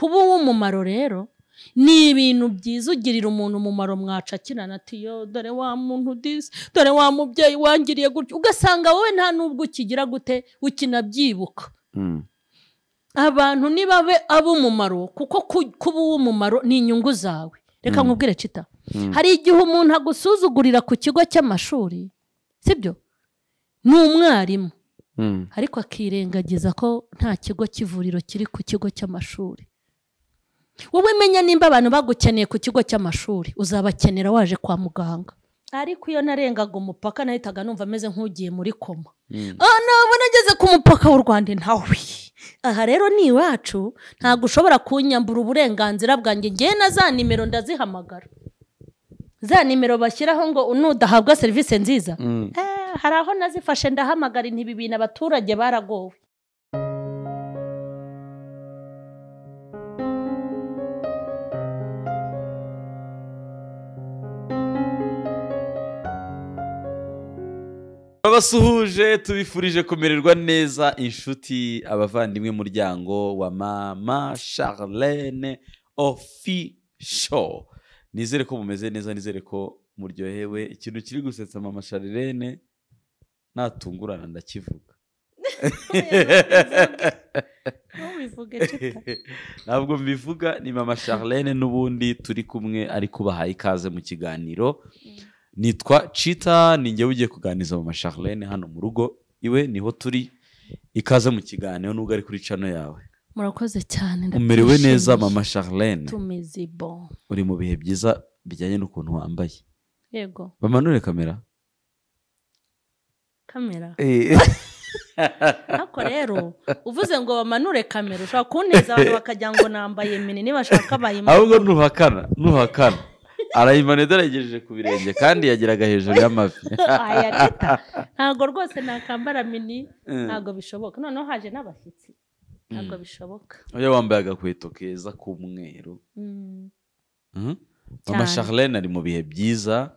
Kuba uw'umumaro rero ni ibintu byiza, ugirira umuntu umumaro mwacakirana ati yo dore wa muntu disi, dore wa mubyeyi wangiriye gutya, ugasanga wowe nta nubwo ukigira gute ukinabyibuka. Abantu nibabe ab'umumaro, kuko kuba uw'umumaro ni inyungu zawe. Reka nkubwire Chita, hari igihe umuntu agusuzugurira ku kigo cy'amashuri, sibyo? Ni umwarimu ariko akirengagiza ko nta kigo cy'ivuriro kiri ku kigo cy'amashuri. Wowe menya nimba abantu bagukeneye ku kigo cy'amashuri, uzabakenera waje kwa muganga. Ariko iyo narengaga umupaka nahitaga numva ameze nk'ugiye muri koma. Nabona nageze ku mupaka w'u Rwanda ntawe. Aha rero ni iwacu, ntabwo ushobora kunyambura uburenganzira bwanjye. Ngewe na za nimero ndazihamagara, za nimero bashyiraho ngo nudahabwa serivisi nziza. Hari aho nazifashe ndahamagara intibi ibintu abaturage baragowe. Babasuhuje, tubifurije kumererwa neza inshuti abavandimwe muryango wa Mama Charlene Official. Nizere ko mumeze neza, nizere ko muryohewe. Ikintu kiri gusetsa Mama Charlene natungurana ndakivuga. Ntabwo mbivuga, ni Mama Charlene n'ubundi turi kumwe ariko bahaye ikaze mu kiganiro. Nitwa Chita, ni njye ugiye kuganiza Mama Charlene hano mu rugo iwe, niho turi. Ikaze mu kiganiro nubwo ari kuri channel yawe. Murakoze cyane, umerewe neza Mama Charlene? Tumeze bon. Uri mu bihe byiza bijyanye n'ukuntu wambaye. Yego. Bamanure kamera. Kamera. Ariko rero uvuze ngo bamanure kamera ushobora kunteza abantu bakajya ngo nambaye mini, nibashaka bayimanure. Ahubwo nuhakana. Arayimanura dore ku birenge kandi yageraga hejuru y'amavi. Aya Chita, ntabwo rwose nakambara mini, ntabwo bishoboka. Noneho haje n'abashyitsi, ntabwo bishoboka. Oya, wambaye agakweto keza k'umweru. Mama Charlene ari mu bihe byiza,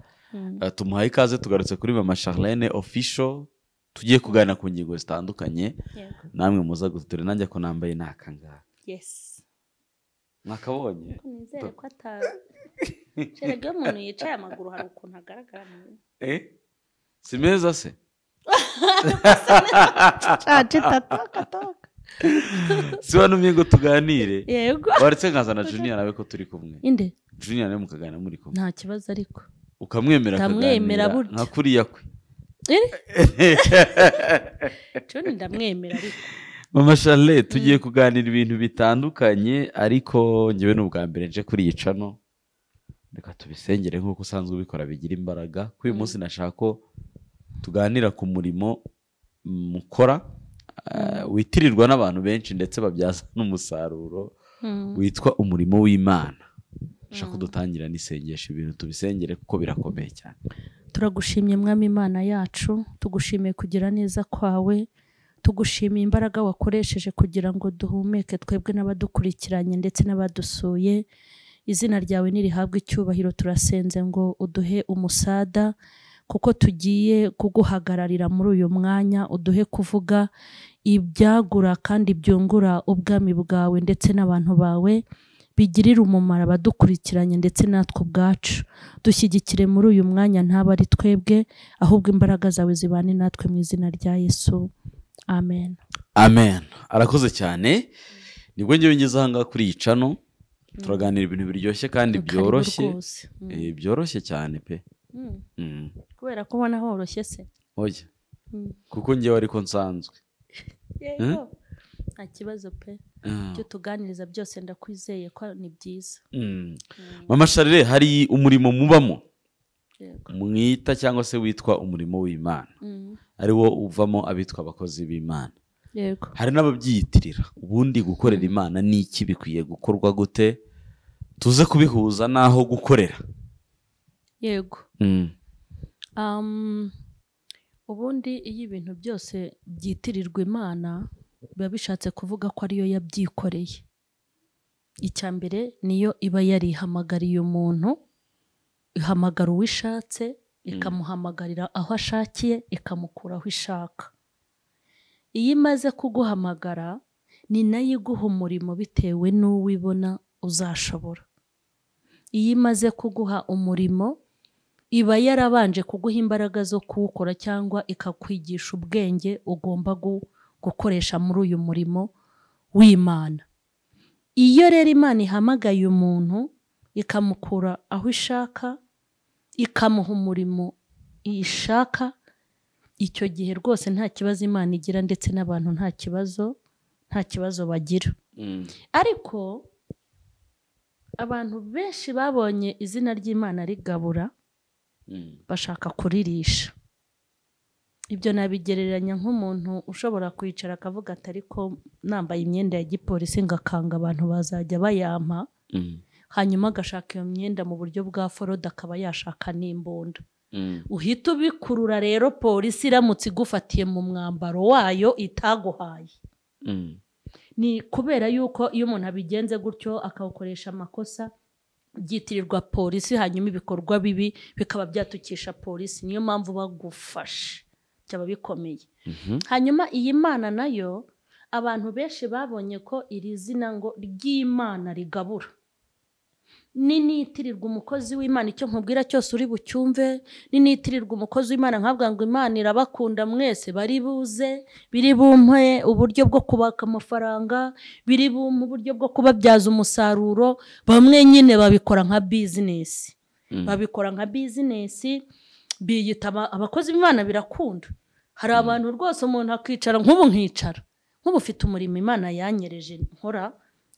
tumuhaye ikaze. Tugarutse kuri Mama Charlene Official, tugiye kuganira ku ngingo zitandukanye. Namwe muza gutura, nanjye ko nambaye nakangaka. Yes. Mwakabonye? Nizere ko ata Sherega umuntu yicaye amaguru hari ukuntu agaragara. Si meza se? Chita toka toka. Si wanumye ngo tuganire. Yego. Waretse nkazana Junior nawe ko turi kumwe. Inde? Junior nawe mukaganira muri kumwe. Nta kibazo ariko. Ukamwemera akaganira. Nka kuriya kwe. Junior ndamwemera ariko. Mama Charlene, tugiye kuganira ibintu bitandukanye, ariko njyewe n'ubwa mbere nje kuri iyi channel. Reka tubisengere nk'uko usanzwe ubikora bigira imbaraga. Kuri uyu munsi nashaka ko tuganira ku murimo mukora witirirwa n'abantu benshi ndetse babyaza n'umusaruro, witwa umurimo w'Imana. Nshaka ko dutangira n'isengesho, ibintu tubisengere kuko birakomeye cyane. Turagushimye Mwami Imana yacu, tugushimiye kugira neza kwawe, tugushimiye imbaraga wakoresheje kugira ngo duhumeke twebwe n'abadukurikiranye ndetse n'abadusuye. Izina ryawe nirihabwe icyubahiro. Turasenze ngo uduhe umusada kuko tugiye kuguhagararira muri uyu mwanya, uduhe kuvuga ibyagura kandi byungura ubwami bwawe ndetse n'abantu bawe, bigirira umumaro abadukurikiranye ndetse natwe ubwacu. Dushyigikire muri uyu mwanya, ntaba ari twebwe ahubwo imbaraga zawe zibane natwe mu izina rya Yesu. Amen. Amen. Arakoze cyane. Nibwo ngewe ngeze aha ngaha kuri iyi channel, turaganira ibintu biryoshye kandi byoroshye. Byoroshye cyane pe. Kubera ko ubona horoshye se? Oya. Kuko ngewe ariko nsanzwe. Yego. Nta kibazo pe. Ibyo tuganiriza byose ndakwizeye ko ni byiza. Mama Charlene, hari umurimo mubamo mwita cyangwa se witwa umurimo w'Imana, ari wo uvamo abitwa abakozi b'Imana. Yego. Hari n'ababyiyitirira. Ubundi gukorera Imana ni iki, bikwiye gukorwa gute? Tuze kubihuza naho gukorera. Yego. Ubundi iyo ibintu byose byitirirwa Imana biba bishatse kuvuga ko ariyo yabyikoreye. Icya mbere niyo iba yarihamagariye umuntu, ihamagara uwishatse, ikamuhamagarira aho ashakiye, ikamukura aho ishaka. Iyo imaze kuguhamagara Ni nayo iguha umurimo bitewe n'uwibona uzashobora. Iyo imaze kuguha umurimo iba yarabanje kuguha imbaraga zo kuwukora cyangwa ikakwigisha ubwenge ugomba gukoresha muri uyu murimo w'Imana. Iyo rero Imana ihamagaye umuntu ikamukura aho ishaka, ikamuha umurimo ishaka, icyo gihe rwose nta kibazo Imana igira, ndetse n'abantu nta kibazo bagira. Ariko abantu benshi babonye izina ry'Imana rigabura bashaka kuririsha. Ibyo nabigereranya nk'umuntu ushobora kwicara akavuga ati ariko nambaye imyenda ya gipolisi ngakanga abantu bazajya bayampa, hanyuma agashaka iyo myenda mu buryo bwa forode akaba yashaka n'imbunda. Uhita ubikurura rero polisi iramutse igufatiye mu mwambaro wayo itaguhaye. Ni kubera yuko iyo umuntu abigenze gutyo akawukoresha amakosa byitirirwa polisi, hanyuma ibikorwa bibi bikaba byatukisha polisi. Niyo mpamvu bagufashe byaba bikomeye. Hanyuma iyi Mana nayo abantu benshi babonye ko iri zina ngo ry'Imana rigabura. Ninitirirwa umukozi w'Imana, icyo nkubwira cyose uri bucyumve. Ninitirirwa umukozi w'Imana nkabwa ngo Imana irabakunda mwese, bari buze, biri bumpe uburyo bwo kubaka amafaranga, biri bumpe uburyo bwo kubabyaza umusaruro. Bamwe nyine babikora nka business, babikora nka business, biyita abakozi b'Imana. Birakunda. Hari abantu rwose umuntu akicara nk'ubu nkicara nk'ubu ufite umurimo Imana yanyereje nkora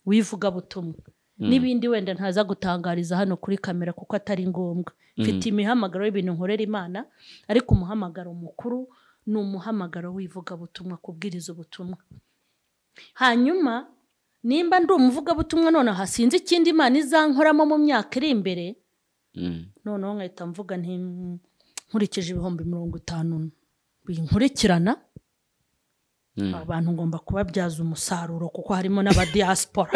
wivuga butumwa n'ibindi wenda ntaza gutangariza hano kuri kamera kuko atari ngombwa. Mfite imihamagaro y'ibintu nkorera Imana, ariko umuhamagaro mukuru ni umuhamagaro w'ivuga butumwa, kubwiriza ubutumwa. Hanyuma nimba ndi umuvuga butumwa none hasinze ikindi Imana izankoramo mu myaka iri imbere, noneho nkahita mvuga nti nkurikije 50,000 binkurikirana, abantu ngomba kubabyaza umusaruro kuko harimo n'abadiaspora.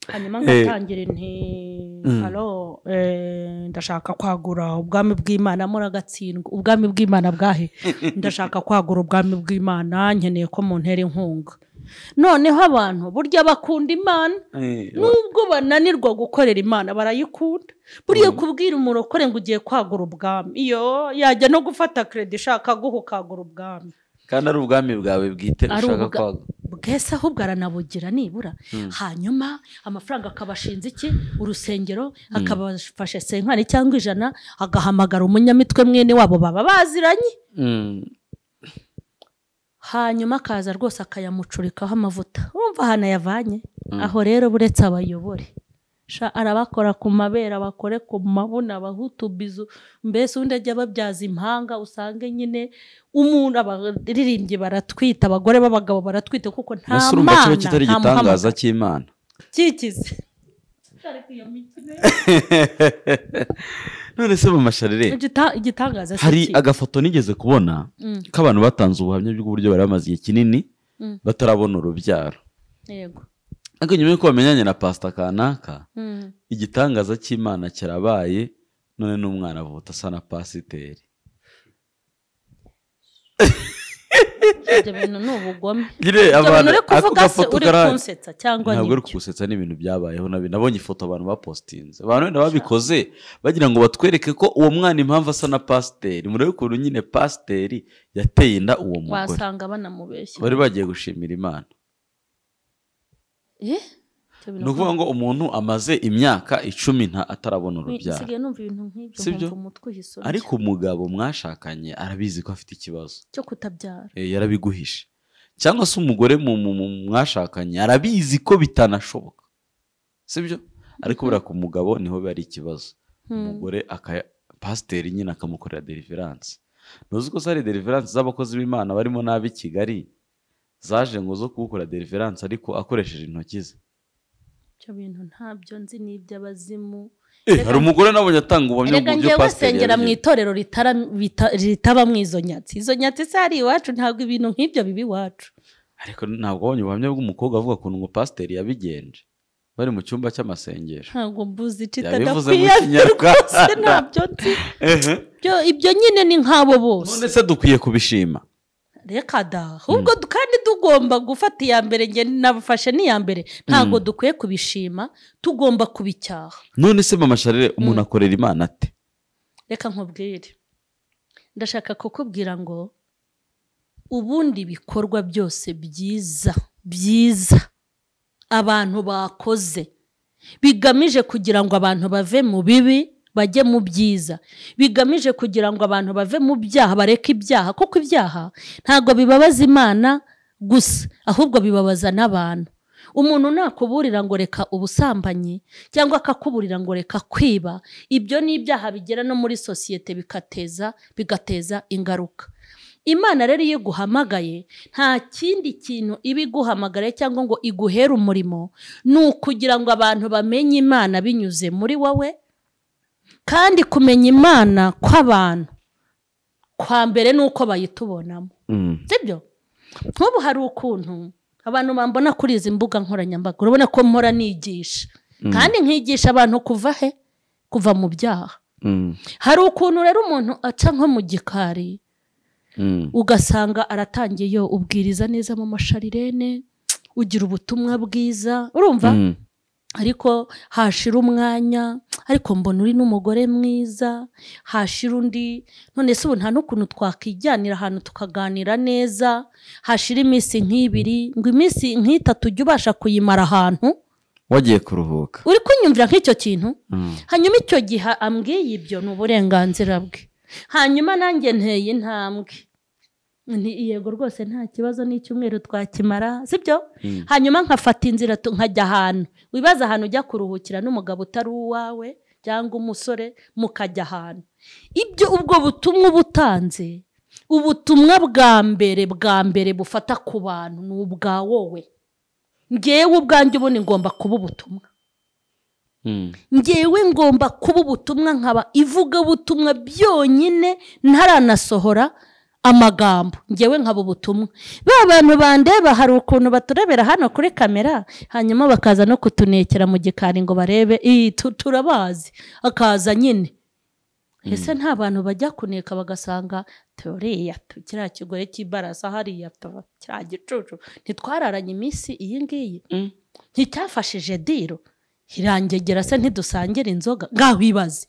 Hanyuma ngatangira nti halo, ndashaka kwagura ubwami bw'Imana, muragatsindwa. Ubwami bw'Imana bwahe? Ndashaka kwagura ubwami bw'Imana, nkeneye ko muntera inkunga. Noneho abantu burya bakunda Imana, nubwo bananirwa gukorera Imana barayikunda. Buriya kubwira umurokore ngo ugiye kwagura ubwami, iyo yajya no gufata credit ishaka guha ukagura ubwami, kandi ari ubwami bwawe bwite ushaka kwagura bwese, ahubwo aranabugira nibura. Hanyuma amafaranga akabashinze iki urusengero, akabafasha senkani cyangwa 100, agahamagara umunyamitwe mwene wabo baba baziranye. Hanyuma akaza rwose akayamucurikaho amavuta. Urumva hana yavanye aho rero, buretse abayobore sha arabakora ku mabera, abakore ku mabuna, abahutu bizu, mbese undi ajya babyaza impanga. Usange nyine umuntu abaririmbyi baratwita, abagore b'abagabo baratwita, kuko nta Mana kitari igitangaza cy'Imana kikize. None se mu masharire igitangaza hari agafoto nigeze kubona k'abantu batanze ubuhamya bw'uburyo bari bamaze igihe kinini batarabona urubyaro. Yego. Ariko nyuma yuko bamenyanye na Pastor kanaka, igitangaza cy'Imana kirabaye, none n'umwana avutse asa na pasiteri. Ibyo bintu ni ubugome. Ibyo uri kuvuga se uri kunsetsa cyangwa ntabwo uri kugusetsa, ni ibintu byabayeho. Nabonye ifoto abantu bapostinze, abantu wenda babikoze bagira ngo batwereke ko uwo mwana impamvu asa na pasiteri. Murebe ukuntu nyine pasiteri yateye inda uwo mugore, wasanga banamubeshya, bari bagiye gushimira Imana. Ni ukuvuga ngo umuntu amaze imyaka 10 atarabona urubyaro. Ariko umugabo mwashakanye arabizi ko afite ikibazo cyo kutabyara, yarabiguhishe. Cyangwa se umugore mwashakanye arabizi ko bitanashoboka, sibyo? Ariko buriya ku mugabo niho biba ari ikibazo. Umugore pasiteri nyine akamukorera deliverance. Ntuzi ko zari deliverance z'abakozi b'Imana barimo n'ab'i Kigali zaje ngo zo kuwukora deliverance ariko akoresheje intoki ze. Ibyo bintu ntabyo nzi, ni iby'abazimu. Hari umugore nabonye atanga ubuhamya bw'uburyo pasiteri sengera mu itorero ritaba mu izo nyatsi. Izo nyatsi se hari iwacu, ntabwo ibintu nk'ibyo biba iwacu. Ariko ntabwo wabonye ubuhamya bw'umukobwa avuga ukuntu ngo pasiteri yabigenje bari mu cyumba cy'amasengesho. Ntabwo mbuzi kitadakwiye rwose, ntabyo nzi. Ibyo nyine ni nk'abo bose. None se dukwiye kubishima? Reka da, ahubwo kandi tugomba gufata iya mbere. Nge nabafashe n'iya mbere, ntabwo dukwiye kubishima, tugomba kubicyaha. None se mama Charlene, umuntu akorera Imana ate? Reka nkubwire, ndashaka kukubwira ngo ubundi ibikorwa byose byiza byiza abantu bakoze bigamije kugira ngo abantu bave mu bibi bajye mu byiza, bigamije kugira ngo abantu bave mu byaha bareke ibyaha, kuko ibyaha ntabwo bibabaza Imana gusa, ahubwo bibabaza n'abantu. Umuntu nakuburira ngo reka ubusambanyi cyangwa akakuburira ngo reka kwiba, ibyo ni ibyaha bigera no muri sosiyete bigateza ingaruka. Imana rero iyo iguhamagaye nta kindi kintu iba iguhamagariye cyangwa ngo iguhere umurimo, ni ukugira ngo abantu bamenye Imana binyuze muri wowe. Kandi kumenya Imana kw'abantu kwa mbere ni uko bayitubonamo, sibyo? Nk'ubu hari ukuntu abantu bambona kuri izi mbuga nkoranyambaga, urabona ko mpora nigisha, kandi nkigisha abantu kuva he? Kuva mu byaha. Hari ukuntu rero umuntu aca nko mu gikari, ugasanga aratangiye ubwiriza neza mu masharirene, ugira ubutumwa bwiza, urumva? Ariko hashira umwanya, ariko mbona uri n'umugore mwiza, hashira undi, none se ubu nta n'ukuntu twakijyanira ahantu tukaganira neza, hashira iminsi nk'ibiri, ngo iminsi nk'itatu ujye ubasha kuyimara ahantu wagiye kuruhuka. Uri kunyumvira nk'icyo kintu? Hanyuma icyo gihe ambwiye ibyo ni uburenganzira bwe. Hanyuma nanjye nteye intambwe, yego rwose nta kibazo, n'icyumweru twakimara, sibyo? Hanyuma nkafata inzira nkajya ahantu, wibaza ahantu ujya kuruhukira n'umugabo utari uwawe cyangwa umusore, mukajya ahantu. Ibyo ubwo butumwa ubutanze, ubutumwa bwa mbere bufata ku bantu ni ubwa wowe. Ngewe ubwanjye ubundi ngomba kuba ubutumwa. Ngewe ngomba kuba ubutumwa, nkaba ivugabutumwa byonyine, ntaranasohora amagambo, ngewe nkaba ubutumwa. Ba bantu bandeba hari ukuntu baturebera hano kuri kamera, hanyuma bakaza no kutunekera mu gikari ngo barebe, turabazi, akaza nyine. Ese nta bantu bajya kuneka bagasanga teoriya kiriya kigore cy'ibarasa hariya kiriya gicucu, ntitwararanye iminsi iyi ngiyi, nticyafashije diro irangegera se ntidusangira inzoga, ngaho ibaze.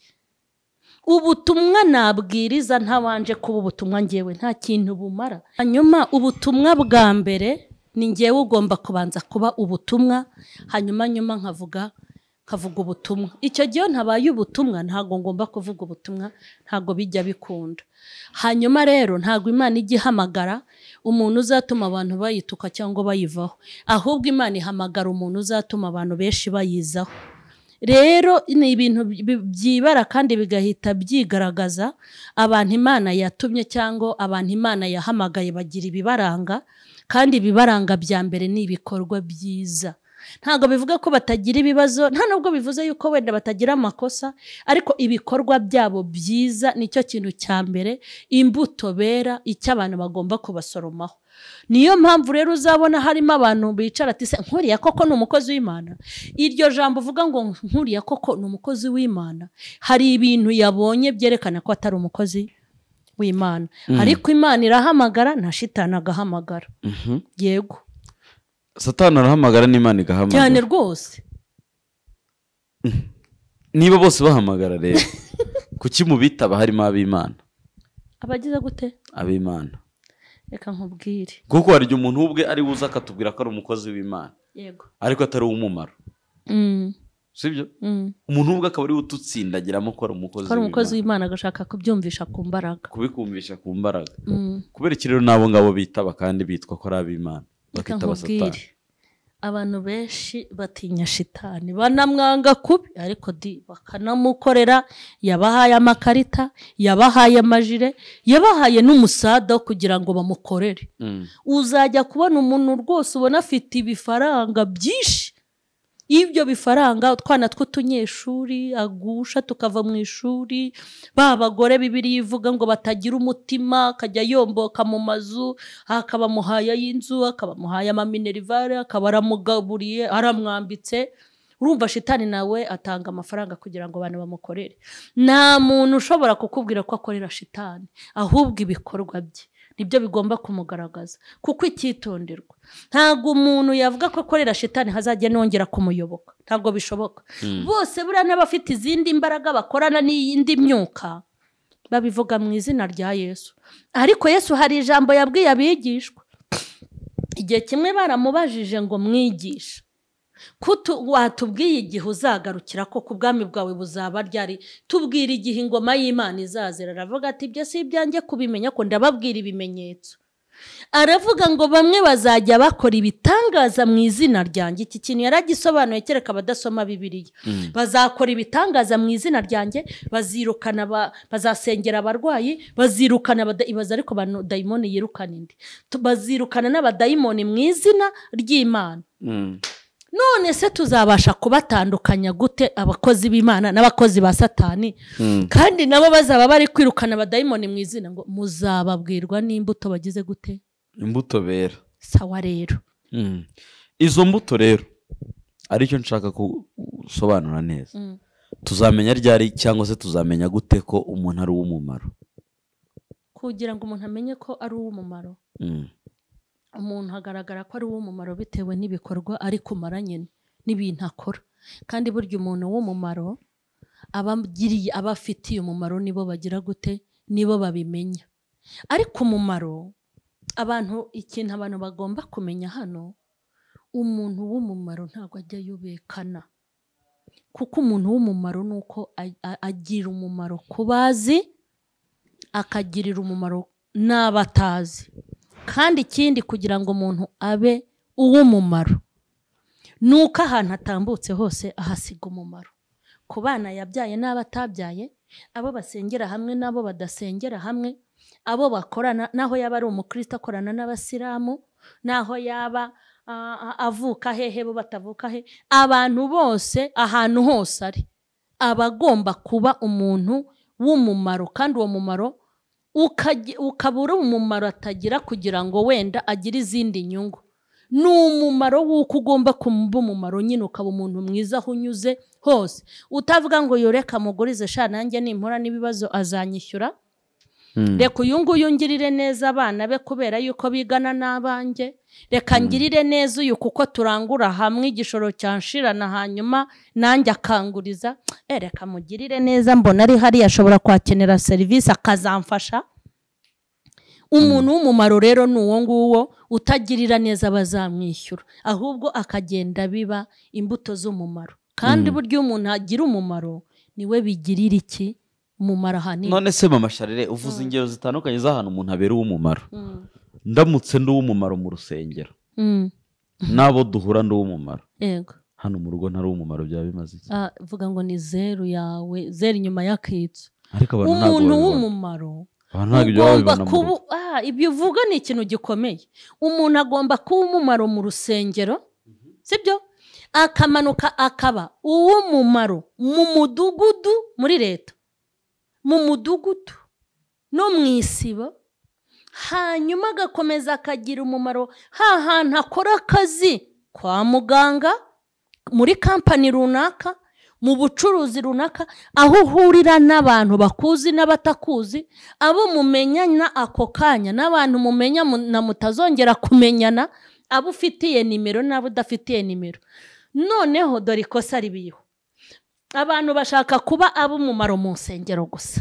Ubutumwa nabwiriza ntabanje kuba ubutumwa ngewe nta kintu bumara. Hanyuma ubutumwa bwa mbere ni ngewe ugomba kubanza kuba ubutumwa, hanyuma nyuma nkavuga ubutumwa. Icyo gihe ntabaye ubutumwa ntago ngomba kuvuga ubutumwa, ntago bijya bikunda. Hanyuma rero ntago Imana ijya ihamagara umuntu uzatuma abantu bayituka cyangwa bayivaho, ahubwo Imana ihamagara umuntu uzatuma abantu benshi bayizaho. Rero ni ibintu byibara kandi bigahita byigaragaza. Abantu Imana yatumye cyangwa abantu Imana yahamagaye bagira ibibaranga, kandi ibibaranga bya mbere ni ibikorwa byiza. Ntabwo bivuga ko batagira ibibazo, nta nubwo bivuze yuko wenda batagira amakosa, ariko ibikorwa byabo byiza nicyo kintu cya mbere, imbuto bera icyo abantu bagomba kubasoromaho. Niyo mpamvu rero uzabona harimo abantu bicara ati se nkuriya koko ni umukozi w'Imana. Iryo jambo uvuga ngo nkuriya koko ni umukozi w'Imana, hari ibintu yabonye byerekana ko atari umukozi w'Imana. Ariko Imana irahamagara, nta shitani agahamagara. Yego, Satani arahamagara n'Imana igahamagara cyane rwose. Niba bose bahamagara rero, kuki mu bitaba harimo ab'Imana? Abagize gute? Ab'Imana. Reka nkubwire, kuko hari igihe umuntu ubwe ari buze akatubwira ko ari umukozi w'Imana, yego, ariko atari uw'umumaro. Sibyo? Umuntu ubwe akaba ari ututsindagiramo ko ari umukozi w'Imana, agashaka kubyumvisha ku mbaraga, kubikumvisha ku mbaraga. Kubera iki rero nabo ngabo bitaba kandi bitwa ko ari ab'Imana, bakitaba Satani? Abantu benshi batinya shitani, banamwanga kubi, ariko di bakanamukorera. Yabahaye amakarita, yabahaye amajire, yabahaye n'umusada wo kugira ngo bamukorere. Uzajya kubona umuntu rwose ubona afite ibifaranga byinshi, ibyo bifaranga utwana tw'utunyeshuri agusha tukava mu ishuri, ba bagore Bibiliya ivuga ngo batagira umutima, akajya yomboka mu mazu, akaba muhaye y'inzu, akaba muhaye amaminerivare, akaba aramugaburiye, aramwambitse. Urumva shitani nawe atanga amafaranga kugira ngo abantu bamukorere. Nta muntu ushobora kukubwira ko akorera shitani, ahubwo ibikorwa bye. Nibyo bigomba kumugaragaza. Kuko icyitonderwa, ntabwo umuntu yavuga ko akorera shitani hazajya nongera kumuyoboka, ntabwo bishoboka. Bose buriya n'abafite izindi mbaraga bakorana n'iyindi myuka babivuga mu izina rya Yesu. Ariko Yesu hari ijambo yabwiye abigishwa igihe kimwe, baramubajije ngo mwigisha, watubwiye igihe uzagarukira ko ku bwami bwawe buzaba ryari, tubwira igihe ingoma y'Imana izazira. Aravuga ati ibyo si ibyanjye kubimenya, ko ndababwira ibimenyetso. Aravuga ngo bamwe bazajya bakora ibitangaza mu izina ryanjye. Iki kintu yaragisobanuye kereka abadasoma Bibiliya. Bazakora ibitangaza mu izina ryanjye, bazirukana, bazasengera abarwayi, bazirukana ibaza ariko dayimoni yirukana indi, bazirukana n'abadayimoni mu izina ry'Imana. None se tuzabasha kubatandukanya gute abakozi b'Imana n'abakozi ba Satani? Kandi nabo bazaba bari kwirukana abadayimoni mu izina, ngo muzababwirwa n'imbuto bagize gute? Imbuto bera. Sawa rero. Izo mbuto rero aricyo nshaka gusobanura neza. Tuzamenya ryari cyangwa se tuzamenya gute ko umuntu ari uw'umumaro? Kugira ngo umuntu amenye ko ari uw'umumaro, umuntu agaragara ko ari uw'umumaro bitewe n'ibikorwa ari kumara nyine n'ibintu akora. Kandi burya umuntu w'umumaro abagiriye abafitiye umumaro nibo bagira gute, nibo babimenya. Ariko umumaro abantu, ikintu abantu bagomba kumenya hano, umuntu w'umumaro ntabwo ajya yubekana. Kuko umuntu w'umumaro nuko agira umumaro ku bazi, akagirira umumaro n'abatazi. Kandi ikindi kugira ngo umuntu abe uw'umumaro nuko ahantu atambutse hose ahasiga umumaro. Ku bana yabyaye n'abatabyaye, abo basengera hamwe n'abo badasengera hamwe, abo bakorana, naho yaba ari umukristo akorana n'abasilamu, naho yaba avuka hehe bo batavuka he, abantu bose ahantu hose ari abagomba kuba umuntu w'umumaro. Kandi uwo mumaro ukabura umumaro atagira kugira ngo wenda agire izindi nyungu. Ni umumaro w'uko ugomba kuba umumaro nyine, ukaba umuntu mwiza aho unyuze hose, utavuga ngo yoreka mugurize sha nanjye nimpura n'ibibazo azanyishyura, reka uyu nguyu ngirire neza abana be kubera yuko bigana n'abanjye, reka ngirire neza uyu kuko turangura hamwe igishoro cyanshirana hanyuma nanjye akanguriza, reka mugirire neza mbona ari hariya ashobora kwakenera serivisi akazamfasha. Umuntu w'umumaro rero ni uwo nguwo utagirira neza bazamwishyura, ahubwo akagenda biba imbuto z'umumaro. Kandi buryo umuntu agira umumaro niwe bigirira iki umumaro ahanini. None se mama Charles, uvuze ingero zitandukanye z'ahantu umuntu abera uw'umumaro. Ndamutse ndi uw'umumaro mu rusengero, nabo duhura ndi uw'umumaro, yego hano mu rugo ntari uw'umumaro, byaba bimaze iki? Vuga ngo ni zeru yawe, zeru inyuma y'akitso. Ariko abantu ntabwo umuntu w'umumaro ugomba kuba, ibyo uvuga ni ikintu gikomeye. Umuntu agomba kuba umumaro mu rusengero, sibyo? Akamanuka akaba uw'umumaro mu mudugudu, muri leta, mu mudugudu no mu isibo, hanyuma agakomeza akagira umumaro hantu akora akazi, kwa muganga, muri kampani runaka, mu bucuruzi runaka, aho uhurira n'abantu bakuzi n'abatakuzi, abo mumenyana ako kanya n'abantu mumenya na mutazongera kumenyana, abo ufitiye nimero n'abo udafitiye nimero. Noneho dore ikosa ribiho, abantu bashaka kuba ab'umumaro mu nsengero gusa,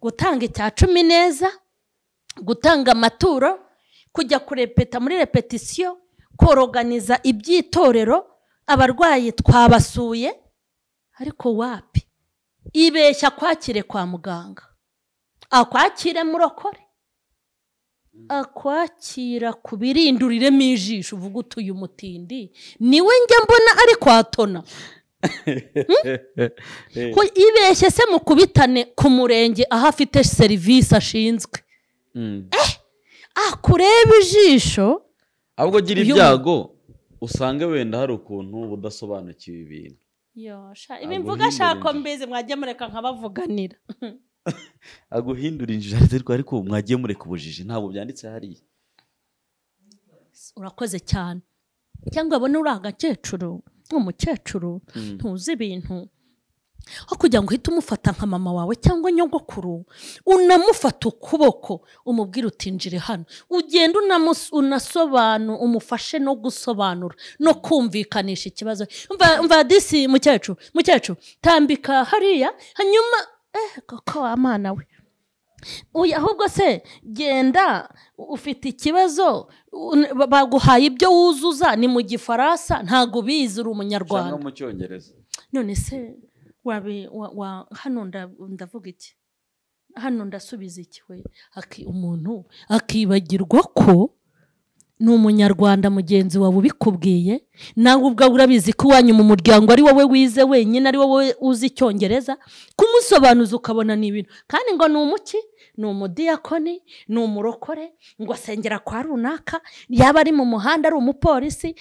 gutanga icya cumi neza, gutanga amaturo, kujya kurepeta muri repetisiyo, koroganiza iby'itorero, abarwayi twabasuye, ariko wapi, ibeshya kwakire kwa muganga, akwakire murokore, akwakira kubirinduriremo ijisho, uvuga utuye umutindi niwe njya mbona ari kwatona. Ko ibeshye se mukubitane ku murenge aho afite serivisi ashinzwe, akureba ijisho. Ahubwo gira ibyago usange wenda hari ukuntu budasobanukiwe ibintu. Ibi mvuga shako mbizi, mwajye mureka nkabavuganira. Aguhindura injiji, ariko mwagiye mureka ubujiji, ntabwo byanditse hariya. Urakoze cyane. Cyangwa abone uri agakecuru, nk'umukecuru ntuzi ibintu, Aho kugira ngo uhite umufata nka mama wawe cyangwa nyogokuru, unamufata ukuboko umubwira uti njire hano, ugenda unasobanura, umufashe no gusobanura no kumvikanisha ikibazo. Umva disi mukecuru tambika hariya, hanyuma koko amana we uya, ahubwo se genda ufite ikibazo, baguhaye ibyo wuzuza ni mu Gifaransa ntago ubizi, uri umunyarwanda cyangwa mu Cyongereza. None se hano ndavuga iki, hano ndasubiza iki? We umuntu akibagirwa ko ni umunyarwanda mugenzi wawe ubikubwiye, nawe ubwawe urabizi ko iwanyu mu muryango ari wowe wize wenyine, ari wowe uzi Icyongereza, kumusobanuza ukabona ni ibintu. Kandi ngo ni umuki, ni umudiyakoni, ni umurokore, ngo asengera kwa runaka, yaba ari mu muhanda ari umupolisi,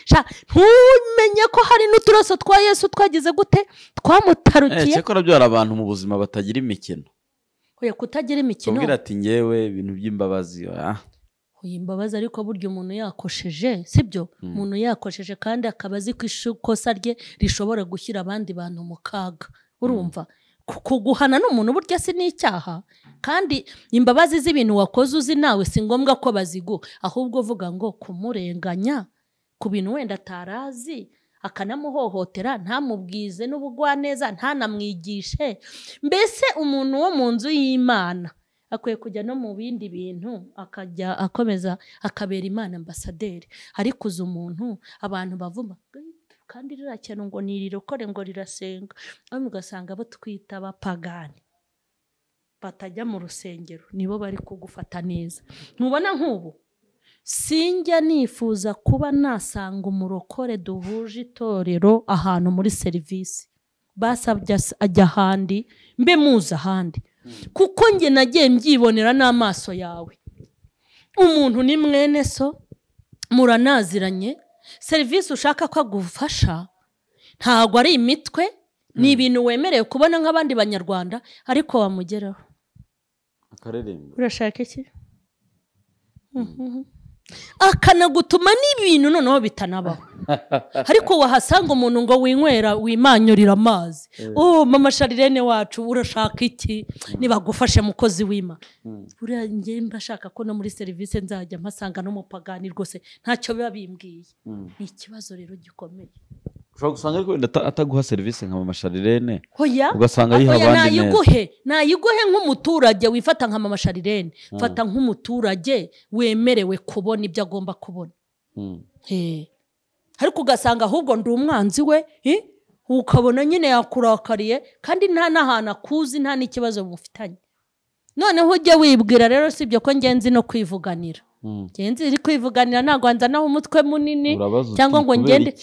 ntumenye ko hari n'uturaso twa Yesu twagize gute twamutarukiye. Cyakora byara abantu mu buzima batagira imikino. Oya, kutagira imikino. Ubwira ati ngewe ibintu by'imbabazi imbabazi, ariko burya umuntu yakosheje, sibyo? Umuntu yakosheje kandi akaba azi ko ikosa rye rishobora gushyira abandi bantu mu kaga, urumva? Kuguhana n'umuntu burya si n'icyaha, kandi imbabazi z'ibintu wakoze uzi nawe si ngombwa ko baziguha, ahubwo uvuga ngo kumurenganya ku bintu wenda atarazi, akanamuhohotera, ntamubwize n'ubugwaneza, ntanamwigishe. Mbese umuntu wo mu nzu y'Imana akwiye kujya no mu bindi bintu, akajya akomeza akabera Imana ambasaderi. Ariko uzi umuntu abantu bavuma kandi riracyane ngo nirirokore ngo rirasenga, aho ugasanga abo twita abapagani batajya mu rusengero nibo bari kugufata neza. Ntubona nk'ubu sinjya nifuza kuba nasanga umurokore duhuje itorero ahantu muri serivisi, basabye ajya ahandi, mbe muzi ahandi, kuko njye nagiye mbyibonera n'amaso yawe. Umuntu ni mwene so, muranaziranye, serivisi ushaka ko agufasha ntago ari imitwe, ni ibintu wemerewe kubona nk'abandi banyarwanda, ariko wamugeraho akareremba. Urashaka iki? Akanagutuma n'ibintu noneho bitanabaho. Ariko wahasanga umuntu ngo winywera wimanyurira amazi, oh mama Sharirene wacu urashaka iki? Nibagufashe mukozi wima. Buriya njye mbashaka ko no muri serivisi nzajya mpasanga n'umupagani rwose ntacyo biba bimbwiye. Ni ikibazo rero gikomeye. Ushobora gusanga ariko wenda ataguha serivisi nka mama Sharirene, ugasanga ayiha abandi neza. Nayiguhe nk'umuturage wifata nka mama Sharirene, fata nk'umuturage wemerewe kubona ibyo agomba kubona. Ariko ugasanga ahubwo ndi umwanzi we, ukabona nyine yakurakariye kandi nta n'ahantu akuzi, nta n'ikibazo mufitanye. Noneho ujye wibwira rero sibyo ko ngenzi no kwivuganira. Ngenzi iri kwivuganira ntabwo nzanaho umutwe munini cyangwa ngo ngende.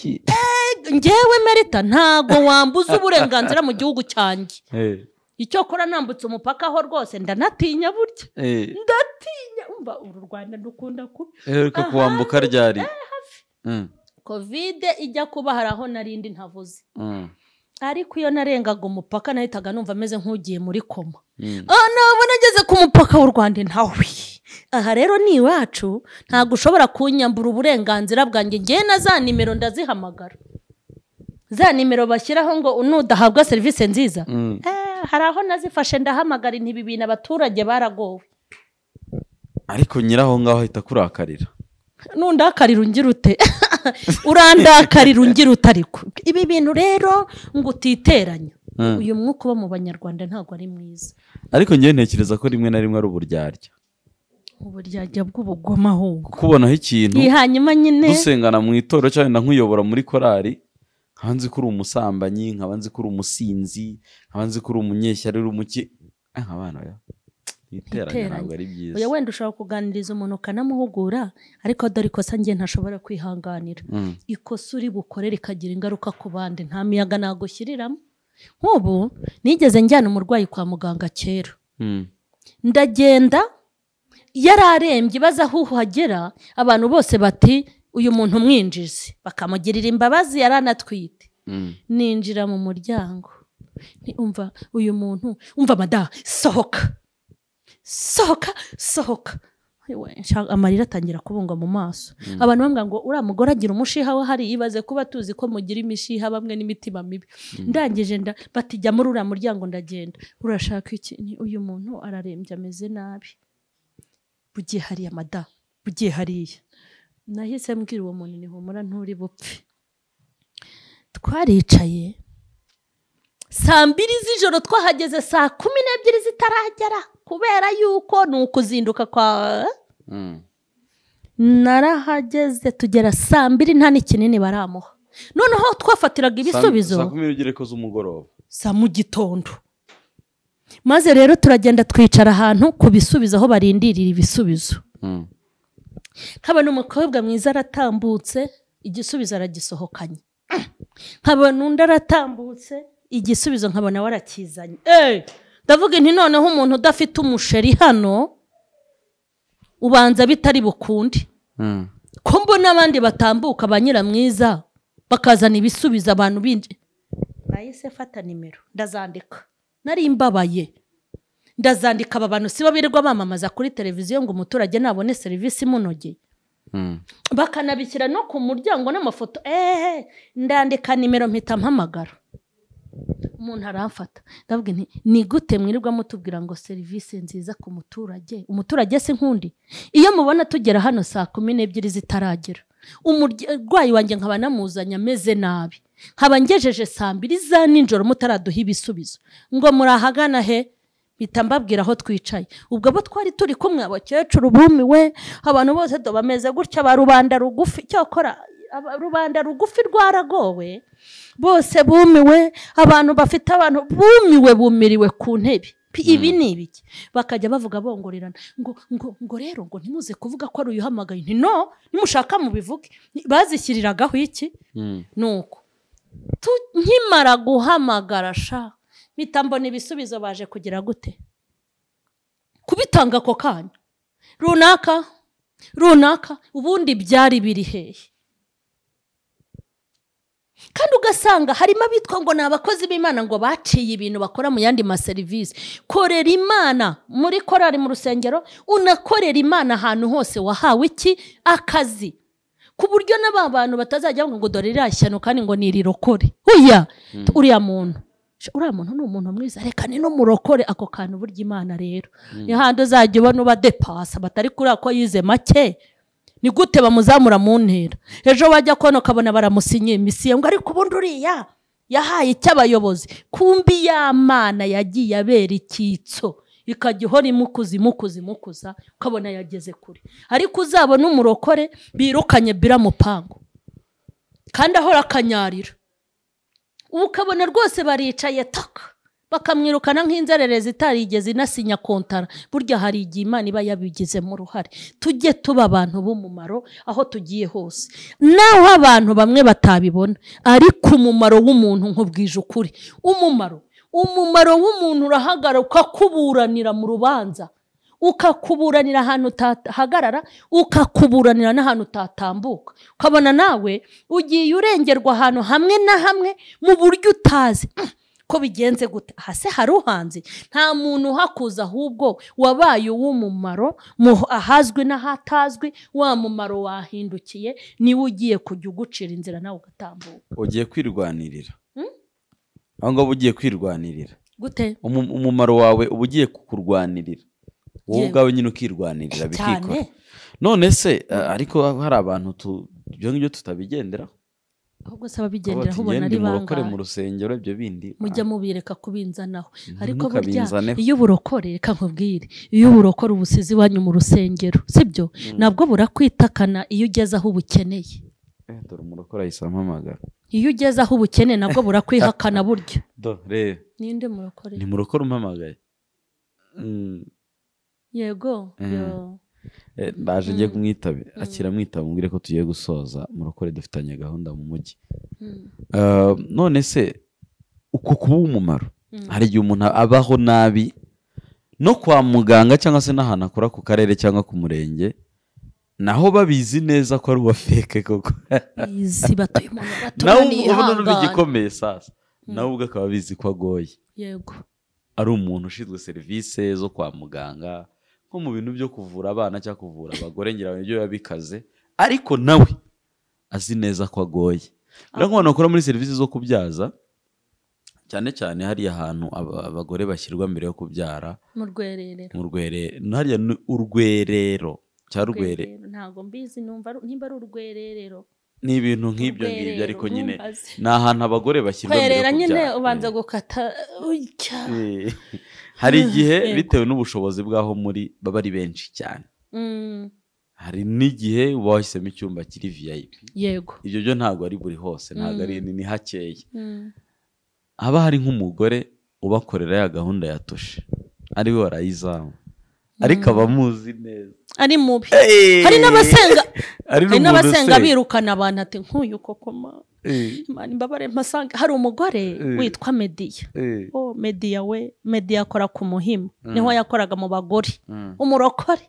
Ngewe Merita ntago wambuza uburenganzira mu gihugu cyanjye. Icyo kora nambutse umupaka aho rwose ndanatinya burya. Ndatinya, umva uru Rwanda ndukunda kubi. Reka kuwambuka ryari? Covid ijya kuba hari aho narindi ntavuze. Ariko iyo narengaga umupaka nahitaga numva meze nk'ugiye muri koma. Nabona ngeze ku mupaka w'u Rwanda ntawe. Aha rero ni iwacu, ntago ushobora kunyambura uburenganzira bwanjye. Ngewe na za nimero ndazihamagara, za nimero bashyiraho ngo nudahabwa serivisi nziza. Hari aho nazifashe ndahamagara intibi ibintu abaturage baragowe. Ariko nyiraho ngaho ahita kurakarira. Nundakarira ungira ute? Urandakarira ungira ute? Ariko ibi bintu rero ngo utiteranya, uyu mwuka uba mu banyarwanda ntago ari mwiza. Ariko ngewe ntekereza ko rimwe na rimwe ari uburyarya. Uburyarya bw'ubugoma ahubwo. Kubonaho ikintu hanyuma nyine dusengana mu itorero cyangwa nkuyobora muri korari, nkaba nzi ko uri umusambanyi, nkaba nzi ko uri umusinzi, nkaba nzi ko uri umunyeshyari, uri umuki, nk'abana ya iteranya ntabwo ari byiza. Oya, wenda ushobora kuganiriza umuntu ukanamuhugura, ariko dore ikosa njye ntashobora kwihanganira. Ikosa uri bukore rikagira ingaruka ku bandi, nta miyaga nagushyiriramo. Nk'ubu nigeze njyana umurwayi kwa muganga kera, ndagenda yararembye, baza aho uhagera abantu bose bati uyu muntu mwinjize, bakamugirira imbabazi, yaranatwite. Ninjira mu muryango, umva uyu muntu, umva mada, sohoka sohoka sohoka. Amarira atangira kubunga mu maso. Abantu bambwira ngo uriya mugore agira umushiha we, hari ibaze kuba tuzi ko mugira imishiha bamwe n'imitima mibi. Ndangije bati jya muri uriya muryango, ndagenda. Urashaka iki? Ni uyu muntu ararembye ameze nabi. Bugiye hariya mada, bugiye hariya. Nahise mbwira uwo muntu ni humura nturi bupfe. Twaricaye saa 2 z'ijoro, twahageze saa 12 zitaragera, kubera yuko ni ukuzinduka kwa narahageze tugera saa 2 nta n'ikinini baramuha. Noneho twafatiraga ibisubizo saa 12 ko z'umugoroba, saa mu gitondo. Maze rero turagenda twicara ahantu ku bisubizo aho barindirira ibisubizo. Nkabona umukobwa mwiza aratambutse, igisubizo aragisohokanye. Nkabona undi aratambutse, igisubizo nkabona warakizanye. Ndavuga nti noneho umuntu udafite umusheri hano ubanza bitari bukundi. Ko mbona abandi batambuka ba nyiramwiza bakazana ibisubizo abantu binje. Nahise fata nimero ndazandika. Nari mbabaye. Ndazandika aba bantu sibo birirwa bamamaza kuri televiziyo ngo umuturage nabone serivisi imunogeye. Bakanabishyira no ku muryango n'amafoto. Ndandika nimero mpita mpamagara. Umuntu aramfata. Ndavuga nti ni gute mwirirwa mutubwira ngo serivisi nziza ku muturage? Umuturage se nkundi? Iyo mubona tugera hano saa 12 zitaragera, umurwayi wanjye nkaba namuzanye ameze nabi, nkaba ngejeje saa 2 za nijoro mutaraduha ibisubizo, ngo murahagana he? Mpita mbabwira aho twicaye. Ubwo abo twari turi kumwe, abakecuru bumiwe, abantu bose bameze gutya, ba rubanda rugufi, cyokora rubanda rugufi rwaragowe, bose bumiwe, abantu bafite abantu bumiwe, bumiriwe ku ntebe. Ibi ni ibiki? Bakajya bavuga bongorerana ngo ngo ngo rero ngo ntimuze kuvuga ko ari uyuhamagaye. Nti no, nimushaka mubivuge. Bazishyiriragaho iki? Nuko nkimara guhamagara sha mpita mbona ibisubizo baje kugira gute? Kubitanga ako kanya runaka runaka. Ubundi byari biri hehe? Kandi ugasanga harimo abitwa ngo ni abakozi b'Imana ngo baciye ibintu bakora mu yandi maserivisi. Korera Imana muri korari mu rusengero, unakorera Imana ahantu hose wahawe iki? Akazi. Ku buryo n'aba bantu batazajya bavuga ngo dore iriya shyano kandi ngo ni irirokore. Oya, uriya muntu, uriya muntu ni umuntu mwiza, reka ni n'umurokore. Ako kantu burya Imana rero ni handi uzajya ubona ubadepasa batari kuri ako yize make. Ni gute bamuzamura mu ntera? Ejo wajya kono kabona baramusinye imisiye ngo ariko ubundi uriya yahaye icyabayobozi. Kumbi ya Mana yagiye abera ikitso, ikajya ihora imukuza imukuza imukuza, ukabona yageze kure. Ariko uzabona umurokore birukanye biramupango kandi ahora akanyarira, ukabona rwose baricaye taka bakamwirukana nk'inzererezi itarigeze inasinya kontara. Burya hari igihe Imana iba yabigizemo uruhare. Tujye tuba abantu b'umumaro aho tugiye hose, naho abantu bamwe batabibona, ariko umumaro w'umuntu nkubwije ukuri, umumaro w'umuntu urahagarara ukakuburanira mu rubanza, ukakuburanira ahantu utahagarara, ukakuburanira n'ahantu utatambuka, ukabona nawe ugiye urengerwa ahantu hamwe na hamwe mu buryo utazi ko bigenze gute. Hase haruhanze nta muntu uhakuza, ahubwo wabaye uw'umumaro ahazwi n'ahatazwi. Wa mumaro wahindukiye niwe ugiye kujya ugucira inzira nawe ugatambuka. Ugiye kwirwanirira aho ngaho, ugiye kwirwanirira gute? Umumaro wawe uba ugiye kukurwanirira wowe ubwawe nyine, ukirwanirira bikikora. None se ariko hari abantu ibyo ngibyo tutabigenderaho? Ahubwo se ababigenderaho ubona ari bangahe? Mu rusengero ibyo bindi mujya mubireka kubinzanaho. Ariko burya iyo uburokore, reka nkubwire, iyo uburokore ubusizi wanyu mu rusengero, sibyo? Nabwo burakwitakana iyo ugeze aho ubukeneye. Dore umurokore ahise ampamagara. Iyo ugeze aho ubukeneye nabwo burakwihakana burya. Dore ninde murokore? Ni murokore umpamagaye. Yego. Ndaje ngiye kumwitaba, akira mwitaba mubwire ko tugiye gusoza. Murokore dufitanye gahunda mu mujyi. None se uko kuba umumaro, hari igihe umuntu abaho nabi no kwa muganga cyangwa se n'ahantu akora ku karere cyangwa ku murenge, naho babizi neza ko ari uwa feke koko. Izi batuye umuntu baturaniye ihangana igikomeye sasa, nawe ubwo akaba abizi ko agoye. Yego, ari umuntu ushinzwe serivisi zo kwa muganga nko mu bintu byo kuvura abana cyangwa kuvura abagore, ngira ngo nibyo biba bikaze, ariko nawe azi neza ko agoye. Rero nk'abantu bakora muri serivisi zo kubyaza, cyane cyane hariya hantu abagore bashyirwa mbere yo kubyara mu rwererero, mu rwererero, hariya ni urwerero cyangwa rwere, ntabwo mbizi, numva nimba ari urwererero, ni ibintu nk'ibyo ngibyo, ariko nyine ni ahantu abagore bashyirwa mbere yo kubyara nyine ubanza gukata. Hari igihe bitewe n'ubushobozi bw'aho muri baba ari benshi cyane, hari n'igihe uba wahisemo icyumba kiri VIP. Yego, ibyo byo ntabwo ari buri hose, ntabwo ari ni hakeya. Haba hari nk'umugore ubakorera ya gahunda ya tushe, ari we warayizamu, ariko abamuzi neza ari mubi. Hari n'abasenga, hari n'abasenga birukana abantu ati nk'uyu koko Imana imbabare mpasanga. Hari umugore witwa Media. Oh, Media we, Media akora ku Muhima, niho yakoraga mu bagore, umurokore.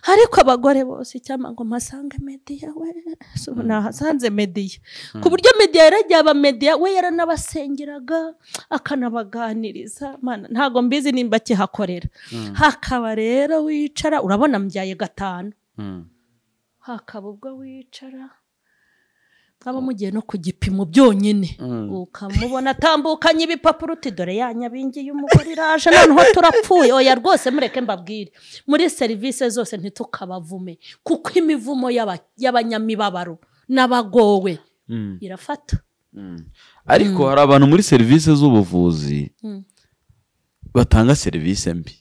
Ariko abagore bose icyama ngo mpasange Media we, so nahasanze Media. Ku buryo Media yaragiye aba Media we yaranabasengeraga akanabaganiriza. Mana ntago mbizi nimba kihakorera. Hakaba rero wicara, urabona mbyaye 5. Hakaba ubwo wicara aba mugiye no ku gipimo byonyine, ukamubona atambukanye ibipapuro uti dore ya nyabingi y'umugore iraje, noneho turapfuye. Oya rwose mureke mbabwire, muri serivisi zose ntitukabavume, kuko imivumo y'abanyamibabaro n'abagowe irafata. Ariko hari abantu muri serivisi z'ubuvuzi batanga serivisi mbi.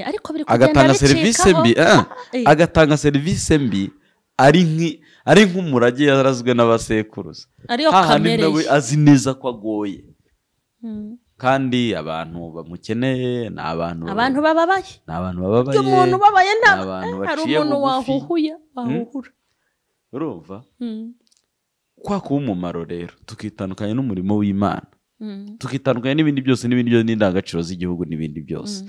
Ariko biri kugenda bicikaho. Agatanga serivisi mbi ari nk'umurage yarazwe n'abasekuruza, ariyo kamere nawe azi neza ko agoye, kandi abantu bamukeneye ni abantu bababaye, ni abantu bababaye. Umuntu ubabaye hari umuntu wahuhuya wahuhura, urumva kwa kuba umumaro. Rero tukitandukanya n'umurimo w'Imana, tukitandukanya n'ibindi byose, n'ibindi byose n'indangagaciro z'igihugu n'ibindi byose.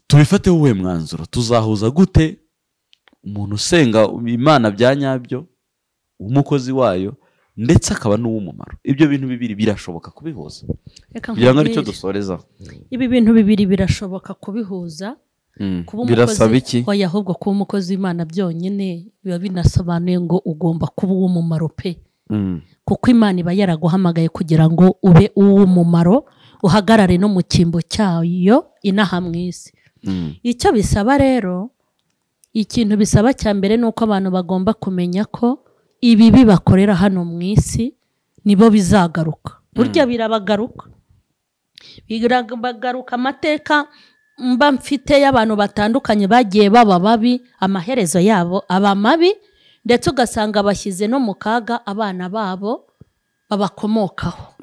Tubifate wowe mwanzuro, tuzahuza gute umuntu usenga Imana bya nyabyo, umukozi wayo, ndetse akaba n'uw'umumaro? Ibyo bintu bibiri birashoboka kubihuza. Kugira ngo aricyo dusoreza, ibi bintu bibiri birashoboka kubihuza. Birasaba iki? Oya, ahubwo kuba umukozi w'Imana byonyine biba binasobanuye ngo ugomba kuba uw'umumaro pe, kuko Imana iba yaraguhamagaye kugira ngo ube uw'umumaro, uhagarare no mu cyimbo cyayo inaha mu isi. Icyo bisaba rero, ikintu bisaba cya mbere ni uko abantu bagomba kumenya ko ibibi bakorera hano mu isi nibo bizagaruka. Burya birabagaruka, birabagaruka. Amateka mba mfite y'abantu batandukanye bagiye baba babi, amaherezo yabo aba mabi, ndetse ugasanga bashyize no mu kaga abana babo babakomokaho.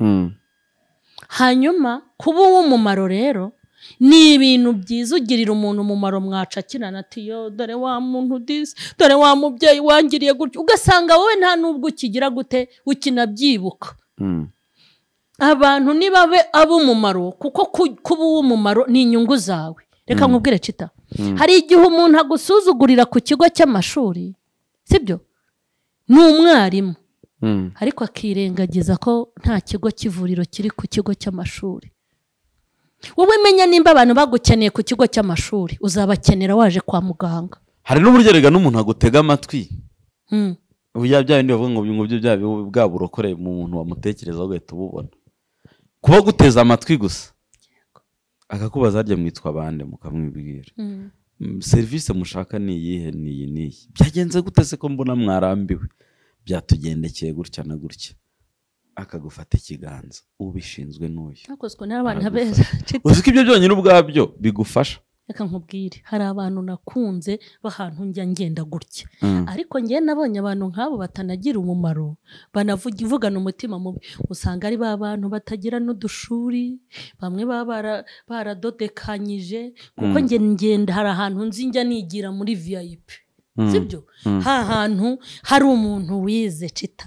Hanyuma kuba uw'umumaro rero ni ibintu byiza, ugirira umuntu umumaro mwacakirana ati yo dore wa muntu disi, dore wa mubyeyi wangiriye gutya, ugasanga wowe nta nubwo ukigira gute ukinabyibuka. Abantu nibabe ab'umumaro, kuko kuba uw'umumaro ni inyungu zawe. Reka nkubwire Chita, hari igihe umuntu agusuzugurira ku kigo cy'amashuri, sibyo, ni umwarimu, ariko akirengagiza ko nta kigo cy'ivuriro kiri ku kigo cy'amashuri. Wowe menya nimba abantu bagukeneye ku kigo cy'amashuri, uzabakenera waje kwa muganga. Hari n'uburyo rega n'umuntu agutega amatwi, bya bindi bavuga ngo byo bya bwa burokore mu muntu wamutekereza ugahita ububona. Kuba guteza amatwi gusa, akakubaza harya mwitwa bande, mukamwibwira serivisi mushaka ni iyihe, ni iyi n'iyi, byagenze gute se ko mbona mwarambiwe, byatugendekeye gutya na gutya, akagufata ikiganza ubishinzwe n'uyu. Hakozwe n'abantu beza. Uzi ko ibyo byonyine ubwabyo bigufasha. Reka nkubwire, hari abantu nakunze bahantu njya ngenda gutya, ariko ngiye nabonye abantu nk'abo batanagira umumaro, banavugana umutima mubi. Usanga ari ba bantu batagira n'udushuri, bamwe baba baradodekanyije, kuko nge ngenda hari ahantu nzi njya nigira muri VIP, sibyo, ha hantu hari umuntu wize Chita,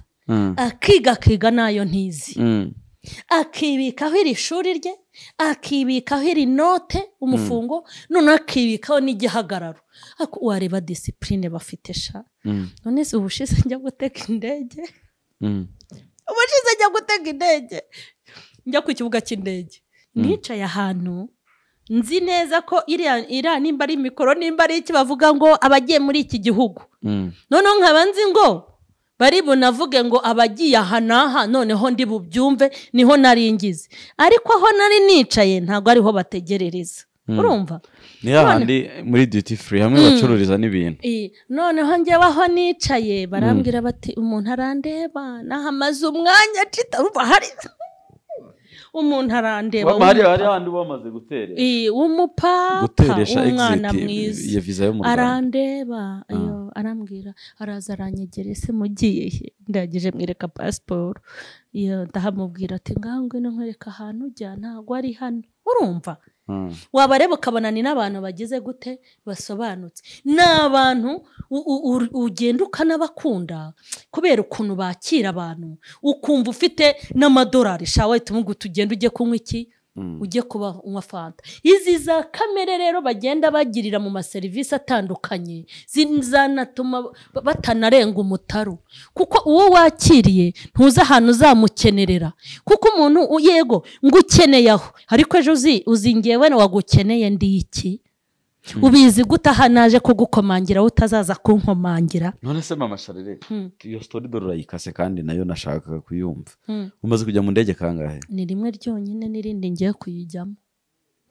akiga akiga nayo ntizi, akibikaho iri shuri rye, akibikaho iri note umufungo, none akibikaho n'igihagararo. Ariko wareba discipline bafite sha. None se ubushize njya gutega indege, ubushize njya gutega indege, njya ku kibuga cy'indege, nicaye ahantu Nzi neza ko iriya nimba ari mikoro nimba ari iki bavuga ngo abagiye muri iki gihugu. Noneho nkaba nzi ngo bari bunavuge ngo abagiye aha n'aha, noneho ndi bubyumve niho naringize. Ariko aho nari nicaye ntabwo ariho bategerereza. Urumva? Ni hahandi muri duty free hamwe bacururiza n'ibintu. Noneho njyewe aho nicaye barambwira bati umuntu arandeba nahamaze umwanya cita hari umuntu arandeba. Hari handi bamaze guteresha. Umupapa umwana mwiza ya visa yo mu Rwanda. Arandeba ayo arambwira araza aranyegere se mugiye he? Ndagije mwereka passport. Iyo ndahamubwira ati ngangwe no nkwereka ahantu ujya ntago ari hano. Urumva? Wabareba ukabona ni n'abantu bagize gute basobanutse. N'abantu ugenda ukanabakunda kubera ukuntu bakira abantu, ukumva ufite n'amadolari shawe tumugu tugenda ujye kunywa iki, ujye kuba unywa fanta. Izi za kamere rero bagenda bagirira mu maserivisi atandukanye zinatuma batanarenga umutaru, kuko uwo wakiriye ntuza ahantu uzamukenerera, kuko umuntu yego ngo ukeneye aho, ariko ejo uzi ngewe wagukeneye ndi iki? Ubizi gute aha naje kugukomangira utazaza kunkomangira? None se mama Charlene, iyo story dore urayikase kandi nayo nashakaga kuyumva. Umaze kujya mu ndege kangahe? Ni rimwe ryonyine n'irindi ngiye kuyijyamo.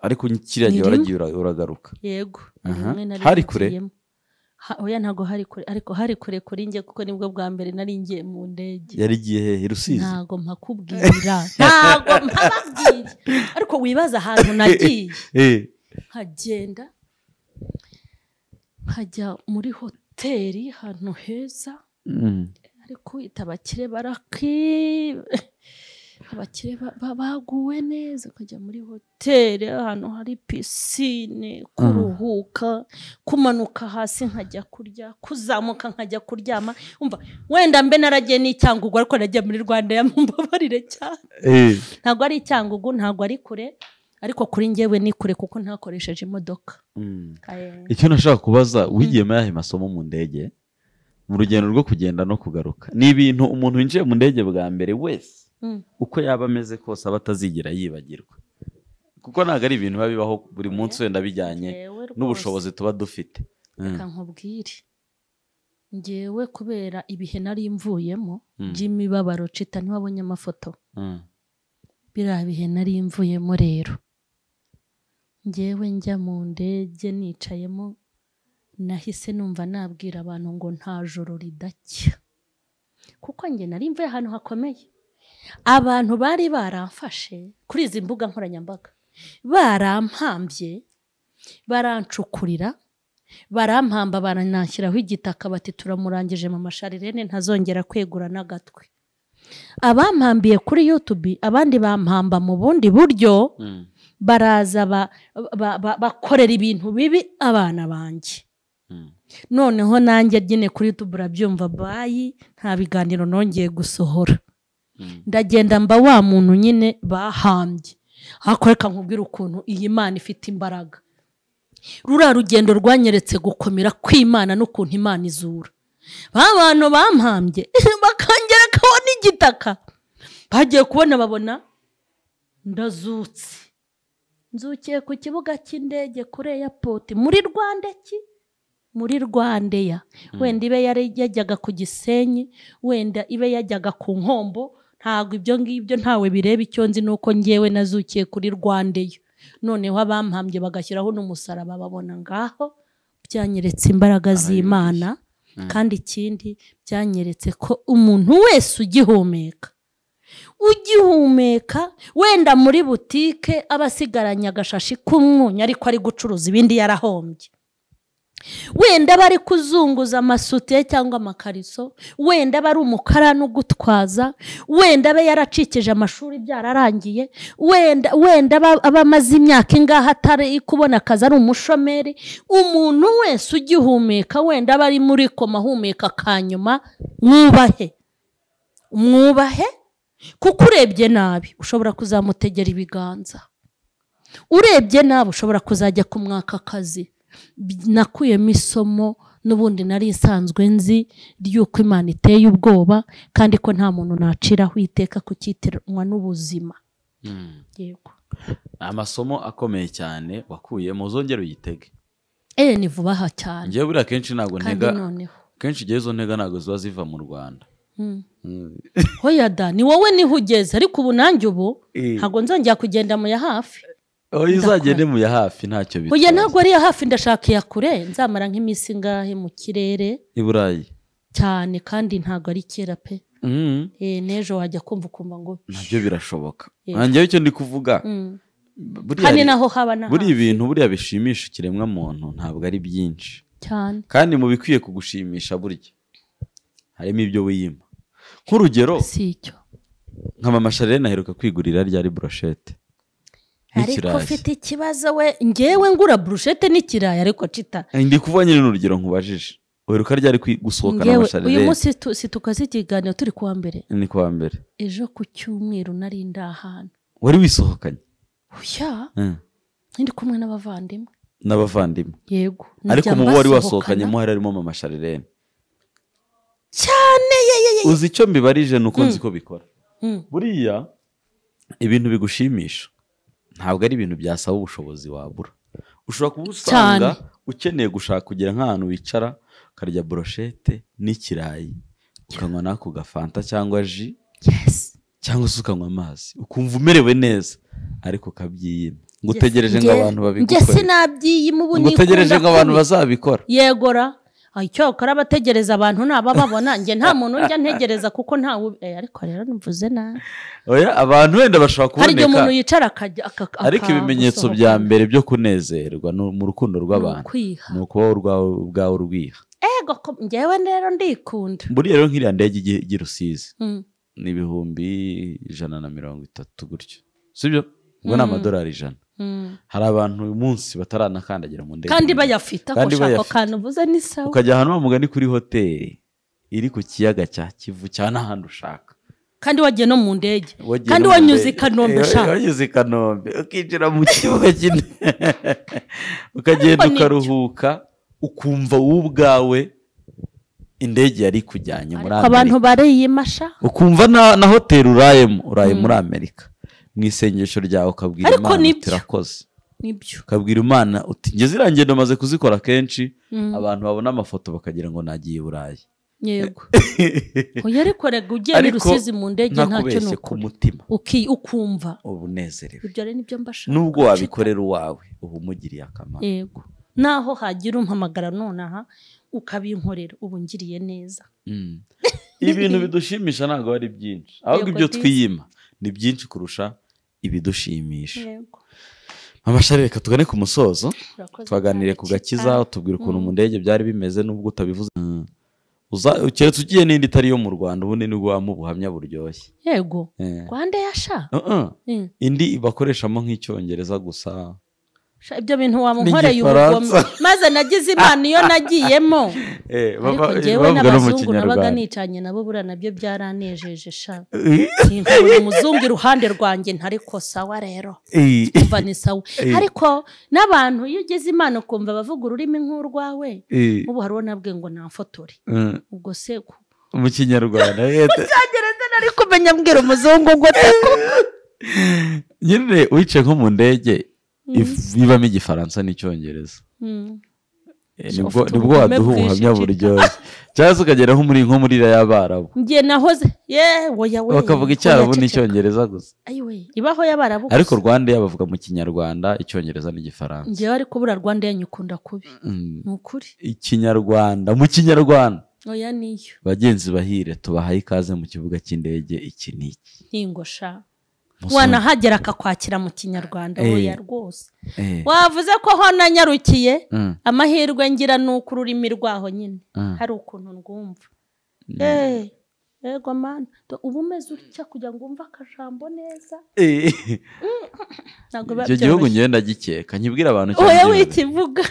Ariko kiriya gihe waragiye uragaruka. Yego. Hari kure? Oya ntago hari kure, ariko hari kure kuri nge kuko nibwo bwa mbere nari ngiye mu ndege. Yari giye he? Rusizi? Ntago mpakubwira. Ntago mpababwira. Ariko wibaza ahantu nagiye. Nkagenda nkajya muri hoteli ahantu heza, ariko abakire abakire baguwe neza. Ukajya muri hoteli ahantu hari pisine, kuruhuka, kumanuka hasi nkajya kurya, kuzamuka nkajya kuryama. Umva wenda mbe naragiye n'Icyangugu, ariko nagiye muri Rwanda yamumbabarire cyane. Ntabwo ari Icyangugu, ntabwo ari kure, ariko kuri njyewe ni kure kuko ntakoresheje imodoka. Icyo nashaka kubaza, wigiye mu yahe masomo mu ndege mu rugendo rwo kugenda no kugaruka? Ni ibintu umuntu winjiye mu ndege bwa mbere wese uko yaba ameze kose aba atazigera yibagirwa, kuko ntabwo ari ibintu biba bibaho buri munsi wenda bijyanye n'ubushobozi tuba dufite. Reka nkubwire, ngewe kubera ibihe nari mvuyemo by'imibabaro cita ntiwabonye amafoto, biriya bihe nari mvuyemo rero ngewe njya mu ndege nicayemo nahise numva nabwira abantu ngo nta joro ridacya, kuko nge nari mvuye ahantu hakomeye. Abantu bari baramfashe kuri izi mbuga nkoranyambaga, barampambye, barancukurira, barampamba, barananshyiraho igitaka bati turamurangije mama Charlene ntazongera kwegura n'agatwe. Abampambiye kuri YouTube, abandi bampamba mu bundi buryo, baraza bakorera ibintu bibi abana banjye. Noneho nanjye nyine kuri YouTube urabyumva bayi, nta biganiro nongeye gusohora. Ndagenda mba wa muntu nyine bahambye. Hakoreka nkubwira ukuntu iyi Imana ifite imbaraga. Rura rugendo rwanyeretse gukomera kw'Imana n'ukuntu Imana izura. Ba bantu bampambye bakangerekaho n'igitaka, bagiye kubona babona ndazutse, nzukiye ku kibuga cy'indege kuri airport muri Rwanda ki? Muri Rwandeya. Wenda ibe yajyaga ku Gisenyi, wenda ibe yajyaga ku Nkombo, ntago ibyo ngibyo ntawe bireba. Icyo nzi nuko ngewe nazukiye kuri Rwandeya. Noneho abampambye bagashyiraho n'umusaraba babona ngaho, byanyeretse imbaraga z'Imana. Kandi ikindi byanyeretse ko umuntu wese ugihumeka wenda muri butike aba asigaranye agashashi k'umwunyu ariko ari gucuruza ibindi yarahombye, wenda bari kuzunguza amasutiye cyangwa amakariso, wenda bari umukara no gutwaza, wenda be yaracikije amashuri byararangiye, wenda abamaze imyaka ingaha atari kubona akazi ari umushomeri. Umuntu wese ugihumeka wenda bari muri koma ahumeka kanyuma, mwubahe, mwubahe, kuko urebye nabi ushobora kuzamutegera ibiganza, urebye nabi ushobora kuzajya kumwaka akazi. Nakuyemo isomo n'ubundi nari isanzwe nzi ry'uko Imana iteye ubwoba, kandi ko nta muntu naciraho iteka kucyitiranwa n'ubuzima. Yego. Amasomo akomeye cyane wakuyemo, uzongere uyitege. Ni vuba aha cyane. Njyewe buriya kenshi ntabwo ntega, kenshi igihe izo ntega ntabwo ziba ziva mu Rwanda. Hoya da, ni wowe niho ugeze, ariko ubu nanjye ubu ntabwo nzongera kugenda mu ya hafi. Oya, uzagende mu ya hafi ntacyo bitwaye. Oya, ntabwo ari iya hafi, ndashaka iya kure, nzamara nk'iminsi ingahe mu kirere. I Burayi. Cyane, kandi ntabwo ari kera pe. N'ejo wajya kumva ukumva ngo nabyo birashoboka. Nanjye icyo ndi kuvuga, kandi naho haba na buri ibintu buriya bishimisha ikiremwa muntu ntabwo ari byinshi cyane, kandi mu bikwiye kugushimisha burya harimo ibyo wiyima. Nk'urugero si icyo, nka mama Charlene aheruka kwigurira ryari brochette. Ariko ufite ikibazo we, ngewe ngura brochette n'ikirayi ariko cita. Ndi kuvuga nyine n'urugero nkubajije. Uheruka ryari gusohokana na Charlene? Uyu munsi situkaze ikiganiro turi kuwa mbere. Ni kuwa mbere. Ejo ku cyumweru nari ndahana. Wari wisohokanye? Oya. Ndi kumwe n'abavandimwe. N'abavandimwe. Yego. Ariko mu bo wari wasohokanye mo harimo mama Charlene. Cyane ye. Uzi icyo mbibarije nuko nzi ko bikora. Buriya ibintu bigushimisha ntabwo ari ibintu byasaba ubushobozi wabura. Ushobora kuba usanga ukeneye gushaka kugira nk'ahantu wicara ukarya brochette n'ikirayi, ukanywa n'ako gafanta cyangwa ji, cyangwa se ukanywa amazi, ukumva umerewe neza, ariko ukabyiyima. Ngo utegereje ngo abantu babigukore. Njye sinabyiyima ubu nikunda. Ngo utegereje ngo abantu bazabikora. Yegora. Icyo ukora abategereza abantu nabababona, njye nta muntu njya ntegereza kuko nta ariko rero mvuze nabi. Oya, abantu wenda bashobora kuboneka. Hari igihe umuntu yicara akajya ariko ibimenyetso bya mbere byo kunezerwa mu rukundo rw'abantu ni ukuba ubwawe urwiha. Ego, njyewe rero ndikunda. Buriya rero nk'iriya ndege ijya i Rusizi ni 130,000 gutyo, sibyo? Ubwo ni $100. Hari abantu uyu munsi bataranakandagira mu ndege kandi bayafite, ako kantu uvuze ni sawa. Ukajya ahantu mugani kuri hoteli iri ku kiyaga cya Kivu cyane n'ahandi ushaka, kandi wagiye no mu ndege, kandi wanyuze i Kanombe, wanyuze i Kanombe ukinjira mu kibuga cy'indege, ukagenda ukaruhuka, ukumva wowe ubwawe indege yari kujyanye muri Amerika. Abantu bariyimasha, ukumva na hoteli urayemo, uraye muri Amerika. Mu isengesho ryawe ukabwira Imana uti irakoze. Nibyo. Ukabwira Imana uti ngeze iriya ngendo maze kuzikora kenshi, abantu babona amafoto bakagira ngo nagiye i Burayi. Yego. Oya, ariko rega ugiye i Rusizi mu ndege ntacyo nuko ku mutima ukumva ubunezerewe. Ibyo rero nibyo mbashaka. Nubwo wabikorera uwawe uba umugiriye akamaro. Yego. Naho hagira umpamagara nonaha ukabinkorera ubu ngiriye neza. Ibintu bidushimisha ntabwo ari byinshi, ahubwo ibyo twiyima ni byinshi kurusha ibidushimisha. Mama Charlene, reka tugane ku musozo. Twaganiriye ku gakiza, tubwira ukuntu mu ndege byari bimeze nubwo utabivuze. Keretse ugiye n'indi itari yo mu Rwanda, ubundi nibwo wampa ubuhamya buryoshye. Yego. Rwanda yasha. Indi bakoreshamo nk'icyongereza gusa. Ibyo bintu wamunkoreye ubugome. Maze nagize Imana iyo nagiyemo. Ariko njyewe n'abazungu nabaga nicanye nabo buriya nabyo byaranejeje sha. Nkabona umuzungu iruhande rwanjye ntariko sawa rero. Umva ni sawa. Ariko n'abantu iyo ugeze Imana ukumva bavuga ururimi nk'urwawe, ubu hari uwo nabwiye ngo namfotore. Ubwo se mu Kinyarwanda. Mu Cyongereza nari kumenya mbwira umuzungu ngo nyine wicaye nko mu ndege ibamo igifaransa n'icyongereza, nibwo waduha ubuhamya buryoshye. Cyangwa se ukagera nko muri iriya y'Abarabu. Njye nahoze bakavuga icyarabu n'icyongereza gusa. Ibaho y'Abarabu gusa. Ariko Rwanda bavuga mu Kinyarwanda, icyongereza n'igifaransa. Njyewe ariko buriya Rwanda yanyukunda kubi, ni ukuri. Ikinyarwanda mu Kinyarwanda. Oya niyo. Bagenzi bahire, tubahaye ikaze mu kibuga cy'indege iki n'iki. Ntingosha. Wanahagera akakwakira mu Kinyarwanda. Oya rwose. Wavuze ko ho nanyarukiye, amahirwe ngira nuko ururimi rwaho nyine hari ukuntu ndwumva. Yego mana, ubu umeze utya kugira ngo umve akajambo neza. Icyo gihugu ngewe ndagikeka, nkibwira abantu cyane. Oya wikivuga.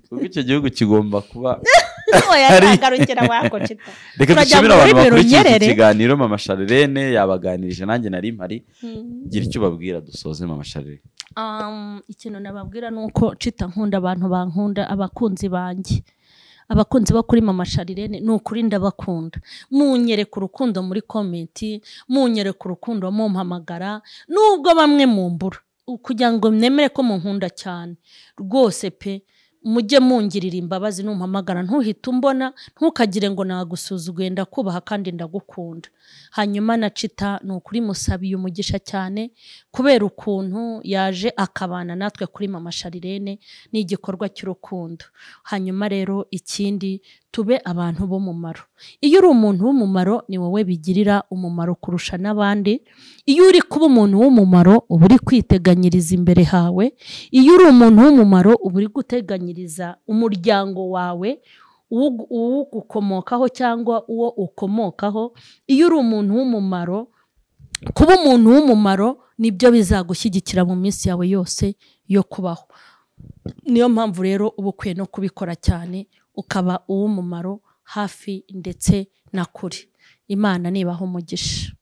Kuko icyo gihugu kigomba kuba oya ntagarukira wako cita. Reka dushimire abantu bakurikiye iki kiganiro. Mama Charlene yabaganirije, nanjye nari mpari. Gira icyo babwira dusoze Mama Charlene. Ikintu nababwira nuko cita nkunda abantu bankunda, abakunzi banjye. Abakunzi bo kuri Mama Charlene, ni ukuri ndabakunda. Munyereka urukundo muri comment, munyereka urukundo mumpamagara, nubwo bamwe mumbura kugira ngo nemere ko munkunda cyane rwose pe. Mujye mungirira imbabazi, numpamagara ntuhite umbona, ntukagire ngo nagusuzuguye, ndakubaha kandi ndagukunda. Hanyuma na Chita, ni ukuri musabiye umugisha cyane kubera ukuntu yaje akabana natwe kuri Mama Charlene, ni igikorwa cy'urukundo. Hanyuma rero ikindi, tube abantu b'umumaro. Iyo uri umuntu w'umumaro ni wowe bigirira umumaro kurusha n'abandi. Iyo uri kuba umuntu w'umumaro uba uri kwiteganyiriza imbere hawe. Iyo uri umuntu w'umumaro uba uri guteganyiriza umuryango wawe, uwugukomokaho cyangwa uwo ukomokaho. Iyo uri umuntu w'umumaro, kuba umuntu w'umumaro nibyo bizagushyigikira mu minsi yawe yose yo kubaho. Niyo mpamvu rero uba ukwiye no kubikora cyane, ukaba uw'umumaro hafi ndetse na kure. Imana nibaha umugisha.